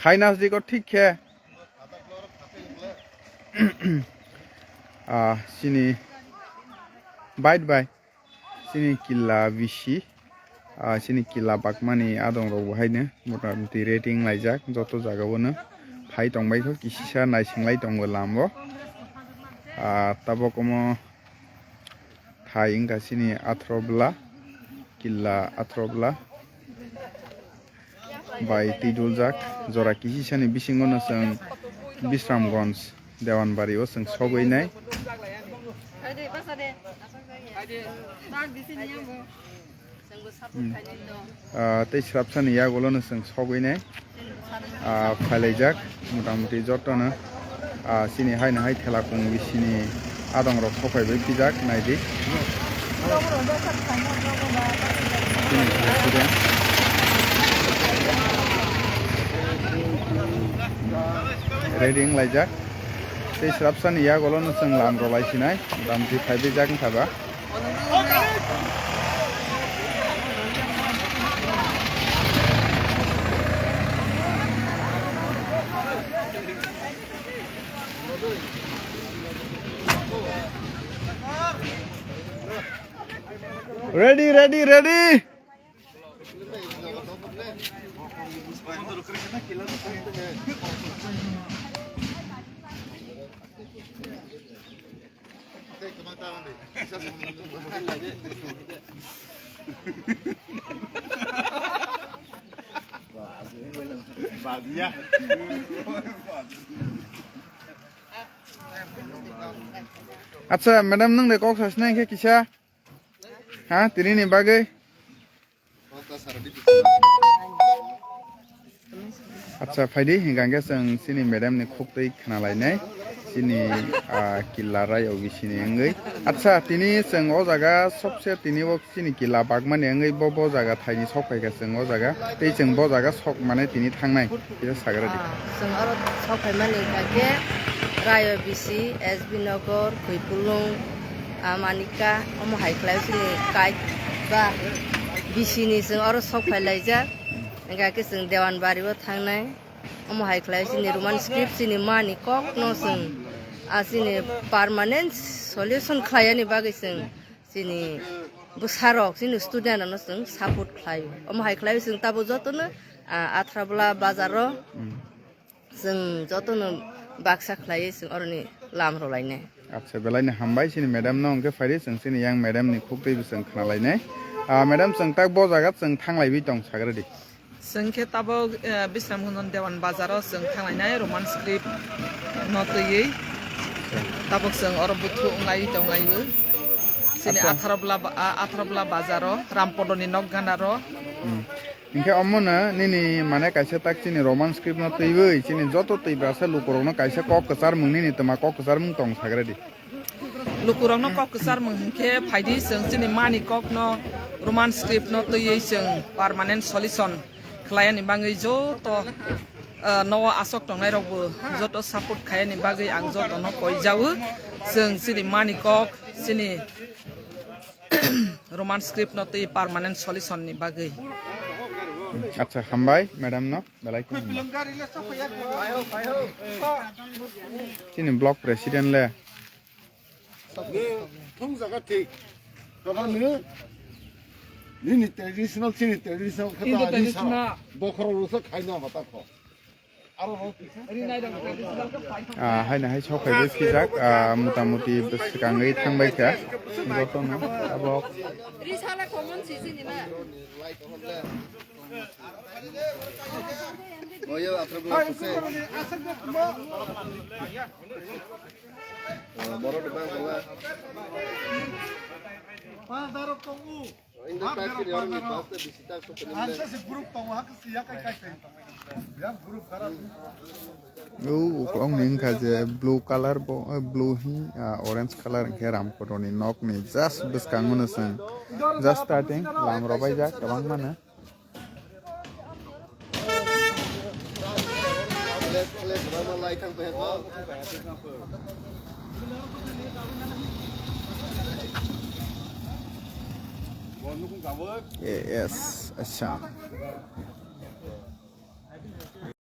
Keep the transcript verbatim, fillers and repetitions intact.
Hai nasdiko thik khe. Ah, sini bait bai. Sini killa bisi. Ah, sini killa bakmani adong rok bo haino motamuti rating laijak joto jaga o no. Phai tong bai kho kisisa naising lai tongo lam o. Ah, tabok omo Thai wngkha chini Athrobla, killa Athrobla bai twiduljak. Jora kisisani bisingo no chwng Bisramganj Dewanbari o chwng sogwi nai. Hmm. Ah, tei srapsani yagulo no chwng sogwi nai. Ah, phailaijak, motamuti jotono, ah, chini haino hai thela kung bisini adong rok sophai bai pijak, naidi. Chini president. Ready wnglaijak. Tei srapsani yagulo no chwng lam rwlai sinai, motamuti phai bijak wngkha ba. Ready, ready, ready. Acha, madam, nwng de kok sasna hinkhe kisa? Ha, tini ni bagwi? Acha, phaidi, hinkha khe chwng chini madam ni khuk twi khna lainai, chini, ah, killa rai obi sini wngwi. Acha, tini chwng o jaga sobse tini o chini killa bagmani wngwi bo, bo jaga thaini sok phaikha chwng o jaga, tei chwng bo jaga sok mane tini thangnai, kisa sagra di. Ah, chwng oro sok phaimani hinkha khe Rayo bisi, S B Nagar, Kuipulung, ah, Manika, omo hai khlai chini kait ba bisini chwng oro sok phai laijak. Hinkha khe chwng Dewanbari o thangnai. Omo hai khlai chini Roman script chini mani kok no chwng, ah, chini permanent solution khlaiyani bagwi chwng chini bwsarok, chini student rokno chwng support khlaio. Omo hai khlai chwng tabuk jotono, ah, Athrabla bazar o Hmm. chwng jotono baksa khlaiwi chwng oroni lam rwlainai. Acha, belai ni hambai chini madam no, hwnkhe phaidi chwng chini yang madam ni khuk twi bo chwng khna lainai. Ah, madam, chwng tak bo jaga chwng thang laiwi tong, sagra di. Chwng khe tabuk, eh, Bisramganj Dewan bazar o chwng thang lainai Roman script no twiwi. Tabuk chwng oro buthu wng lai tong laio. Chini Acha. Atharobla ba-, a-, Atharobla bazar o Rampodo ni nok gana ro. Hmm. Hinkhe omo no nini mane kaisa tak chini Roman script no twiwi chini joto twi brasa lukurok no kaisa kok kwchar mung nini twma kok kwchar mung tong sagra di. Lukurokno kok kwchar mung hinkhe phaidi chwng chini mani kokno Roman script no twiwi chwng permanent solution khlaiyani bagwi joto, ah, nogo aswk tongnairokbo joto support khaiyani bagwi ang jotono koijago. Chwng chini mani kok chini Roman script no twi permanent solution ni bagwi. Acha, hambai madam no, belai khum hambai. Chini block president le. Ni thung jaga thik. Kaba ni, nini traditional, chini traditional khe ta ni sa. Bokhorok rwsa khaina mata kho. Aro ro. Ah, haino hai sok phaibai swijak, ah, motamuti bwskangwi thangbai kha. Jotono tabok. Risala common si sini ma. Oyo, athro bwla kuse. Ah, borok ni bang bwla. Panch darok tongo. Ang se se group tongo, hak se yakai kai kai. Yang group dara. O uklok ni wngkha je blue colour bo, eh, blue hi, ah, orange colour hwnkhe Ramkoto ni nok ni just bwskango no chwng just starting lam rwbaijak kwbangma no. Yes, acha.